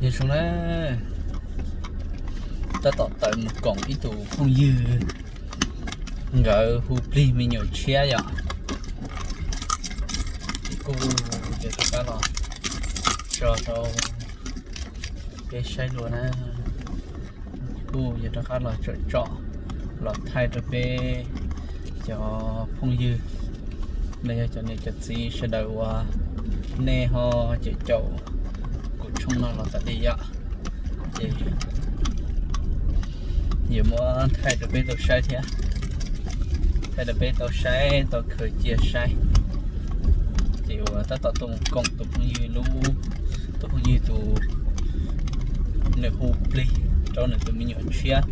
Zoo na, tab tom tawm mus koom ib tug phooj ywg, nkawd hu plig me nyuam tshiab yom. Kuj yuav rov qab los tso rau peb saib dua na. Kuj yuav rov qab los tsom tsom, los thaij rau peb cov phooj ywg los yog cov niam cov txiv sawv daws uas nej ho caum caum kuv tshooj no los tas li yom. Ces yuav muab thaij rau peb tau saib thiab, thaij rau peb tau saib tau khaws cia saib. Ces uas tab tom tuaj mus koom tus phooj ywg lub, tus phooj ywg tus, nws hu plig rau nws tus me nyuam tshiab,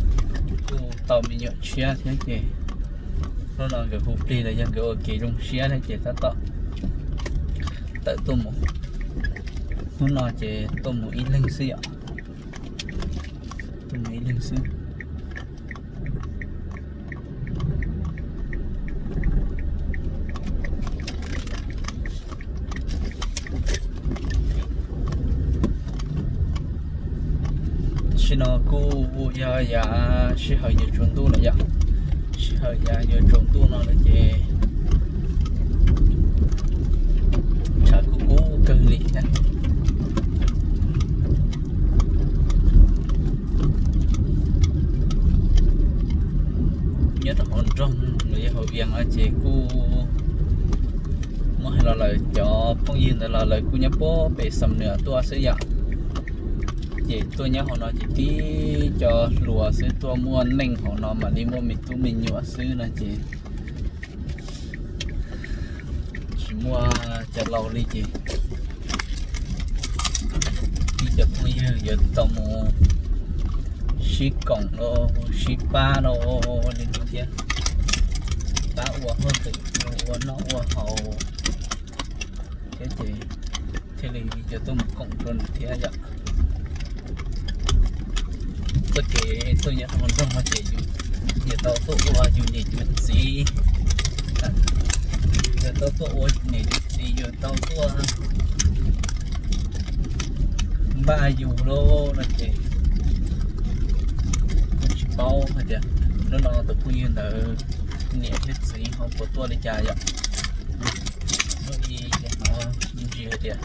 kuj tau me nyuam tshiab thiab ces hnub no nkawd hu plig los yog nkawd ua kev zoo siab thiab ces tab tom tawm tuaj mus. Hnub no ces tuaj mus ib leeg xwb yom, tuaj mus ib leeg xwb. Tam sim no kuj yog yav sij hawm yuav tsaus ntuj lawm yom, sij hawm yav yuav tsaus ntuj no lawm ces tshav kub kub kawg li thiab. Nyob rau hauv nroog los yog hauv vias no ces kuj muab hais los lawm cov phooj ywg ntawd los lawv kuj nyob puag pem Xam Nuas tuaj xwb yom. Ces tuaj nyob hauv no ces tib co hluas xwb, tuaj muaj neej hauv no mam li muaj me tub me nyuam xwb no ces tsis muaj cov laus li ces ib cov phooj ywg yuav tau mus sib koom los sib pab los li no thiab, pab ua hauj lwm, ua noj ua haus thiab ces thiaj li yuav tuaj mus koom rau nws thiab yom. Txoj kev tuaj nyob rau hauv nroog no ces yus yuav tau tuaj ua yus niam yus txiv, yuav tau tuaj ua yus niam yus txiv, yuav tau tuaj npaj yus lauj no ces kuj tsis paub hais tias hnub no tus phooj ywg ntawd niam thiab txiv ho puas tuaj li cas yom. Hnub i ces hnov me ntsis hais tias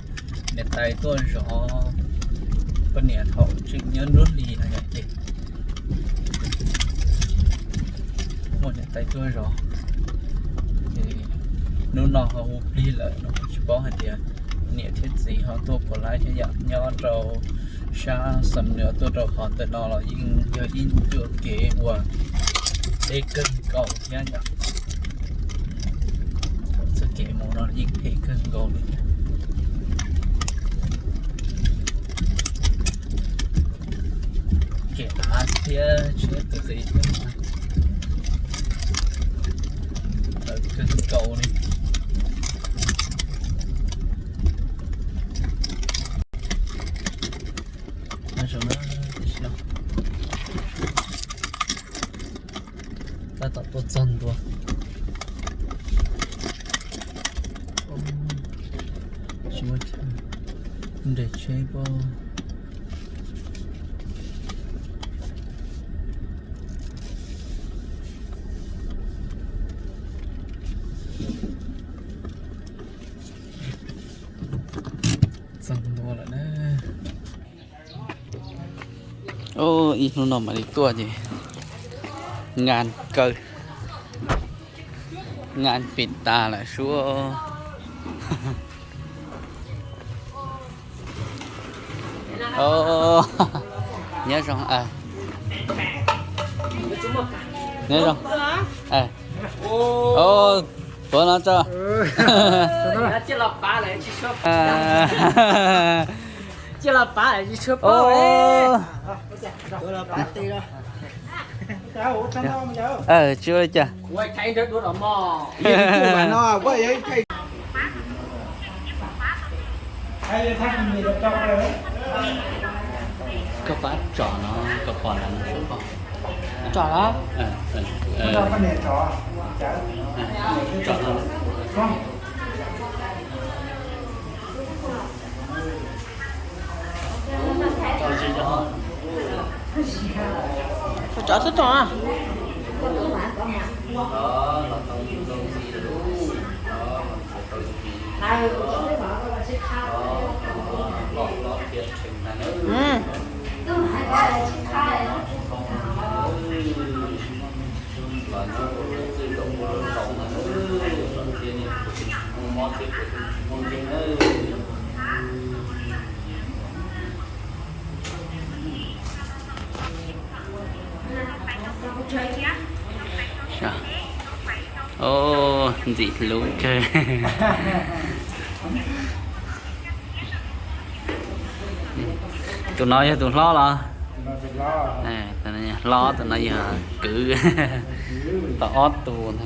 niam tais tuaj zov poj niam thaum tseem nyob nruab hlis no yom ces muaj niam tais tuaj zov. Ces hnub no ho hu plig lawm no kuj tsis paub hais tias niam thiab txiv ho tuaj puas laib thiab yom. Nyob rau sab Xam Nuas tuaj rau qhov ntawm no los yeej yog ib cuab kev uas deb kawg nkaus thiab yom. Txoj kev mus no yeej phem kawg nkaus li thiab. Kev av thiab tsheb tus lis thiab, tawv kawg nkaus li. Nyob zoo na, tam sim no tab tom tuaj txog ntua. Tsis muaj chaw, nres tsheb pob. Txog ntua lawm na. Ib hnub no mam li tuaj ces ngan kaw, ngan pim tas lawm suab. Nyob zoo, nyob zoo. Tuav no tso. Tsis ua li cas. Koj pab tsom no, koj pom lawm no sub pom. Tsom los? Tsom no. Tsov xub toom na. Ntxim hlub kawg. Tus no yog tus hlob los? Hlob, tus no yog kwv. Tau ob tug ntag.